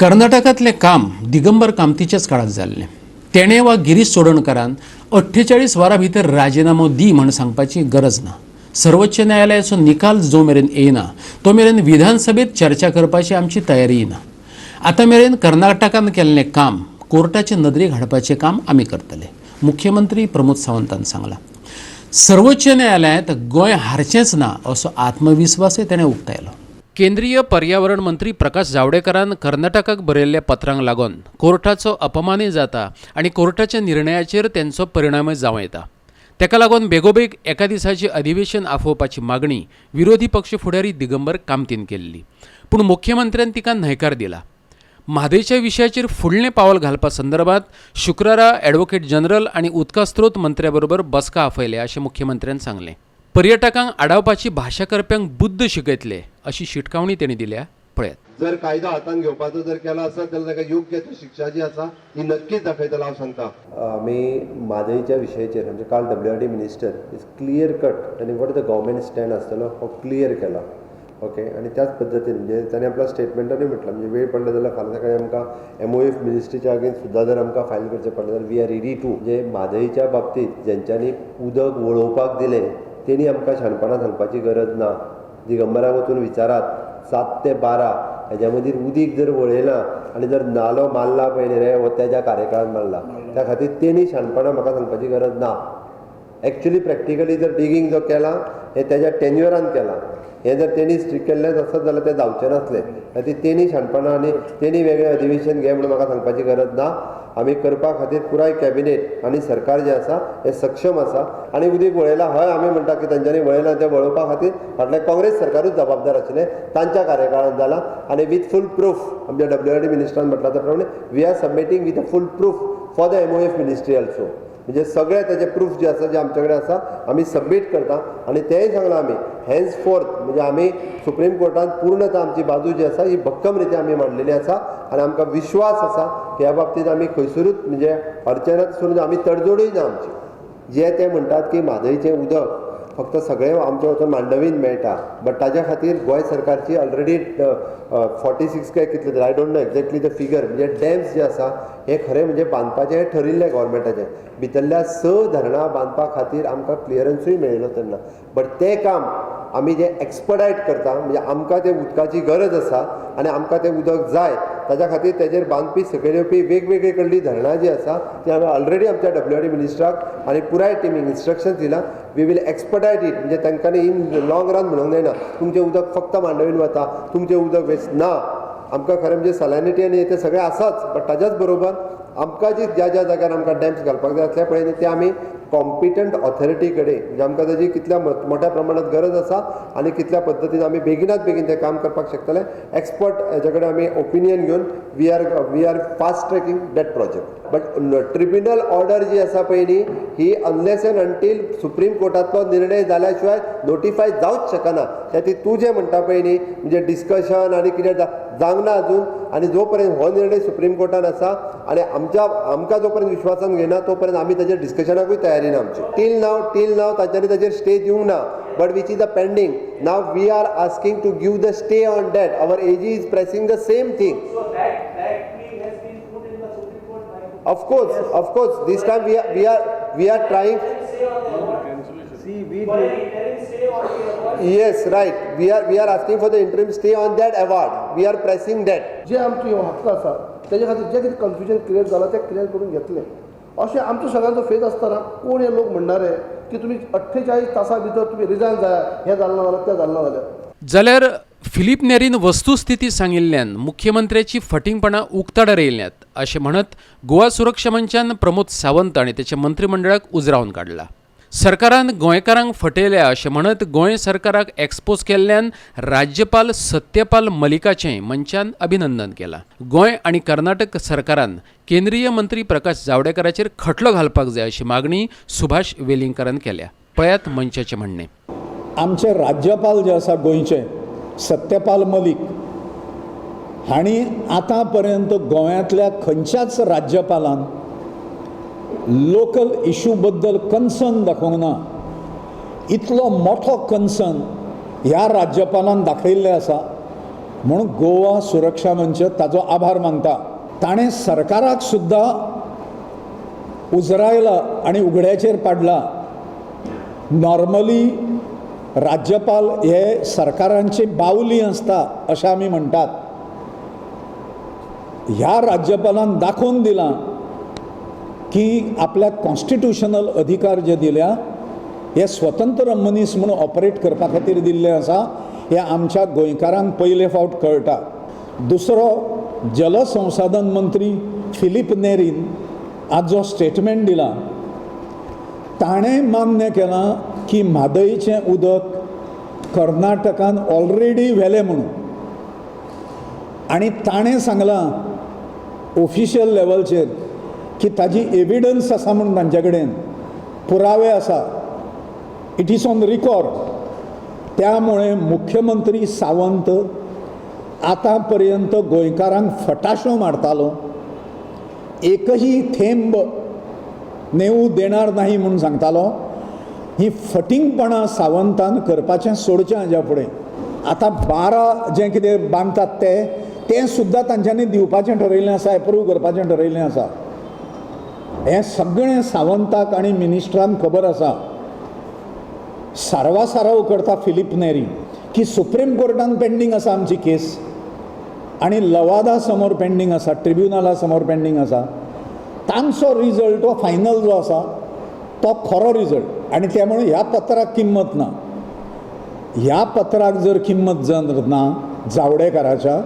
कर्नाटकांतलें काम दिगंबर कामतीच्याच काळांत जाल्लें. तेणें वा गिरीश चोडणकारान 48 वरां भितर राजिनामो दी म्हण सांगपाची गरज ना. सर्वोच्च न्यायालयाचो निकाल जो मेरेन येयना तो मेरेन विधानसभेत चर्चा करपाची आमची तयारीय ना. आतां मेरेन कर्नाटकान केल्लें काम कोर्टाचे नदरेक हाडपाचें काम आमी करतले, मुख्यमंत्री प्रमोद सावंतान सांगलां. सर्वोच्च न्यायालयांत गोंय हारचेंच ना असो आत्मविस्वासय ताणें उक्तायलो. केंद्रीय पर्यावरण मंत्री प्रकाश जावडेकरान कर्नाटकाक बरयल्ल्या पत्रांक लागून कोर्टाचो अपमानय जाता आनी कोर्टाच्या निर्णयाचेर तेंचो परिणामय जावं येता. तेका लागून बेगोबेग एका दिसाचें अधिवेशन आफोवपाची मागणी विरोधी पक्ष फुडारी दिगंबर कामतीन केल्ली, पूण मुख्यमंत्र्यान तिका न्हयकार दिला. म्हादयच्या विशयाचेर फुडलें पावल घालपा संदर्भात शुक्रारा ॲडव्होकेट जनरल आनी उदका स्त्रोत मंत्र्या बरोबर बसका आपयल्या अशें मुख्यमंत्र्यान सांगलें. पर्यटकांक आडावपाची भाशा करप्यांक बुद्द शिकयतले अशी शिटकावणी तांणी दिल्या. पळयात. जर कायदो हातान घेवपाचो जर केला आसत जाल्यार ताका योग्य ती शिक्षा जी आसा ही नक्कीच दाखयतलो हांव सांगता. आमी म्हादयच्या विशयाचेर म्हणजे काल WRD minister is clear cut तांणी what the government stand आसतलो हो क्लियर केला, ओके. आनी त्याच पद्दतीन म्हणजे ताणें आपल्या स्टेटमेंटानूय म्हटलां, म्हणजे वेळ पडलो जाल्यार फाल्यां सकाळीं आमकां एमओएफ मिनिस्ट्रीच्या अगेन्स्ट सुद्दां जर आमकां फायल करचें पडलें जाल्यार we are ready to. म्हणजे म्हादयच्या बाबतींत जेंच्यांनी उदक वळोवपाक दिलें तेणी आमकां शाणपणां सांगपाची गरज ना. दिगंबराक वचून विचारात, 7 ते 12 हेज्या मदीं उदीक जर वळयलां आनी जर नालो मारला पळय न्ही रे, हो तेज्या कार्यकाळान मारला. त्या खातीर तेणी शाणपणां म्हाका सांगपाची गरज ना. एक्चुली प्रॅक्टिकली जर डिगींग जो केलां हें तेज्या टेन्युअरान केलां. हें जर तेणी स्ट्रीक केल्लें आसत जाल्यार तें जावचें नासलें. खातीर तेणी शाणपणां आनी तेणी वेगळें अधिवेशन घे म्हणून म्हाका सांगपाची गरज ना. आमी करपा खातीर पुराय कॅबिनेट आनी सरकार जें आसा हें सक्षम आसा. आनी उदीक वळयलां, हय, आमी म्हणटा की तेंच्यांनी वळयलां, तें वळोवपा खातीर फाटलें काँग्रेस सरकारूच जबाबदार आशिल्लें. तांच्या कार्यकाळांत जालां आनी विथ फूल प्रूफ आमच्या डब्ल्यू आर डी मिनिस्टरान म्हटलां त्या प्रमाणे we are submitting with a full proof for the MOF ministry also. म्हणजे सगळे तेजे प्रूफ जे आसा, जे आमचे कडेन आसा, आमी सबमीट करता. आनी तेंय सांगलां आमी, हेन्स फोर्थ म्हणजे आमी सुप्रीम कोर्टान पूर्णता आमची बाजू जी आसा ही भक्कम रित्या आमी मांडलेली आसा. आनी आमकां विश्वास आसा की ह्या बाबतींत आमी खंयसरूच म्हणजे अडचणात सोडून आमी तडजोडूय ना आमची. जे ते म्हणटात की म्हादयचें उदक फक्त सगळें आमच्या वचून मांडवीन मेळटा, बट ताज्या खातीर गोंय सरकारची ऑलरेडी 46 काय कितले तरी, I don't know exactly the figure, म्हणजे डॅम्स जे आसा हे खरें म्हणजे बांदपाचें हें ठरिल्लें गोवोरमेंटाचें. भितरल्या स धरणां बांदपा खातीर आमकां क्लियरन्सूय मेळिल्लो तेन्ना, बट तें काम आमी जें एक्सपडायट करता, म्हणजे आमकां तें उदकाची गरज आसा आनी आमकां तें उदक जाय, ताज्या खातीर तेजेर बांदपी सकयल येवपी वेगवेगळे कडलीं धरणां जीं आसा ती आमी ऑलरेडी आमच्या डब्ल्यू आर डी मिनिस्टराक आनी पुराय टिमीक इन्स्ट्रक्शन दिलां. We will expedite it. म्हणजे तांकां इन लाँग रन म्हणूंक जायना तुमचें उदक फक्त मांडवीन वता, तुमचें उदक वेस्ट ना. आमकां खरें म्हणजे सॅलिनिटी आनी तें सगळें आसाच, बट ताज्याच बरोबर आमकां जी ज्या ज्या जाग्यार आमकां डॅम्स घालपाक जाय आसले पळय न्ही, ते आमी कॉम्पिटंट ऑथॉरिटी कडेन, म्हणजे आमकां ताजी कितल्या मोठ्या प्रमाणात गरज आसा आनी कितल्या पद्दतीन आमी बेगिनात बेगीन तें काम करपाक शकतले, एक्सपर्ट हेजे कडेन आमी ओपिनियन घेवन we are fast tracking that project. But tribunal order जी आसा पळय न्ही, ही अनलेस एंड अंटील सुप्रीम कोर्टांतलो निर्णय जाल्या शिवाय नोटिफाय जावंच शकना. त्या खातीर तूं जें म्हणटा पळय न्ही, म्हणजे डिस्कशन आनी कितें जावंक ना अजून. आनी जो पर्यंत हो निर्णय सुप्रीम कोर्टान आसा आनी आमच्या आमकां जो पर्यंत विश्वासान घेयना तो पर्यंत आमी ताजेर डिस्कशनाकूय तयारी ना आमची. टील नाव तांच्यांनी ताजेर स्टे दिवंक ना, but which is a pending. Now we are asking to give the stay on that. Our AG is pressing the same thing. So that plea has been put in the Supreme Court by. Of course, this time we are trying. Stay on the award. See, we For an interim stay on the award. Yes, right. We are asking for the interim stay on that award. We are pressing that. जे आमचे हो हक्क आसा तेजे खातीर जें कितें confusion create जालां तें क्लियर करून घेतलें अशें आमचो सगळ्यांचो फेथ आसतना कोण हे लोक म्हणणारे की तुमी 48 तासां भितर तुमी रिजायन जाया, हें जालें ना जाल्यार, तें जालें ना जाल्यार. जाल्यार फिलीप नेरीन वस्तुस्थिती सांगिल्ल्यान मुख्यमंत्र्याची फटींगपणां उक्ताडार येयल्यात अशें म्हणत गोवा सुरक्षा मंचान प्रमोद सावंत आनी तेच्या मंत्रिमंडळाक उजरावन काडला. सरकारान गोंयकारांक फटयल्या अशें म्हणत गोंय सरकाराक एक्सपोज केल्ल्यान राज्यपाल सत्यपाल मलिकाचें मंचान अभिनंदन केलां. गोंय आनी कर्नाटक सरकारान केंद्रीय मंत्री प्रकाश जावडेकराचेर खटलो घालपाक जाय अशी मागणी सुभाष वेलिंगकारान केल्या. पळयात मंचाचें म्हणणें. आमचे राज्यपाल जे आसा गोंयचे, सत्यपाल मलीक हांणी आतां पर्यंत गोंयांतल्या खंयच्याच राज्यपालान लोकल इशू बद्दल कन्सर्न दाखोवंक ना इतलो मोठो कन्सर्न ह्या राज्यपालान दाखयल्लें आसा. म्हणून गोवा सुरक्षा मंच ताजो आभार मानता. ताणें सरकाराक सुद्दां उजरायला आनी उगड्याचेर पाडला. नॉर्मली राज्यपाल हे सरकारांची बावली आसता अशें आमी म्हणटात. ह्या राज्यपालान दाखोवन दिलां की आपल्याक कॉन्स्टिट्युशनल अधिकार जे दिल्या हे स्वतंत्र मनीस म्हणून ऑपरेट करपा खातीर दिल्ले आसा. हें आमच्या गोंयकारांक पयले फावट कळटा. दुसरो, जलसंसाधन मंत्री फिलीप नेरीन आज जो स्टेटमेंट दिला ताणें मान्य केलां की म्हादयचें उदक कर्नाटकान ऑलरेडी व्हेलें म्हणून, आनी ताणें सांगलां ऑफिशियल लेवलचेर की ताजी एविडन्स आसा म्हूण, तांचे कडेन पुरावे आसा, it is on record. त्यामुळे मुख्यमंत्री सावंत आतां पर्यंत गोंयकारांक फटाशो मारतालो, एकही थेंब नेऊ देणार नाही म्हूण सांगतालो. ही फटींगपणां सावंतान करपाचें सोडचें हाज्या फुडें. आतां 12 जें कितें बांदतात तें सुद्दां तांच्यांनी दिवपाचें ठरयल्लें आसा, एप्रूव करपाचें ठरयल्लें आसा. हें सगळें सावंताक आनी मिनिस्ट्रांक खबर आसा. सारवासारव करता फिलीप नेरी की सुप्रीम कोर्टान पेंडींग आसा आमची केस आनी लवादा समोर पेंडींग आसा, ट्रिब्युनला समोर पेंडींग आसा. तांचो रिजल्ट हो फायनल जो आसा तो खरो रिजल्ट, आनी त्यामुळे ह्या पत्राक किंमत ना. ह्या पत्राक जर किंमत जर ना जावडेकाराच्या,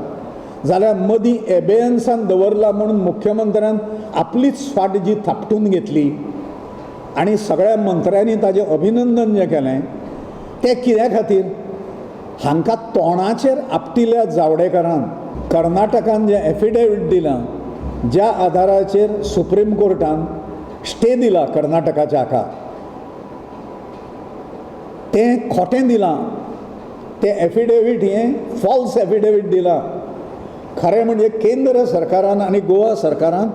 जाल्यार मदीं एबेयन्सान दवरला म्हणून मुख्यमंत्र्यान आपलीच फाट जी थापटून घेतली आनी सगळ्या मंत्र्यांनी ताजें अभिनंदन जें केलें तें कित्या खातीर? हांकां तोंडाचेर आपटिल्या जावडेकारान कर्नाटकान जें एफिडेवीट दिलां, ज्या आदाराचेर सुप्रीम कोर्टान स्टे दिला कर्नाटकाच्या हाका, तें खोटें दिलां. तें एफिडेवीट हें फॉल्स एफिडेवीट दिलां. खरें म्हणजे केंद्र सरकारान आनी गोवा सरकारान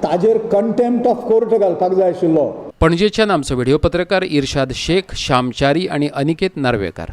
ताजेर कंटेम्प्ट ऑफ कोर्ट घालपाक जाय आशिल्लो. पणजेच्यान आमचो व्हिडिओ पत्रकार इर्शाद शेख, श्यामचारी आनी अनिकेत नार्वेकार.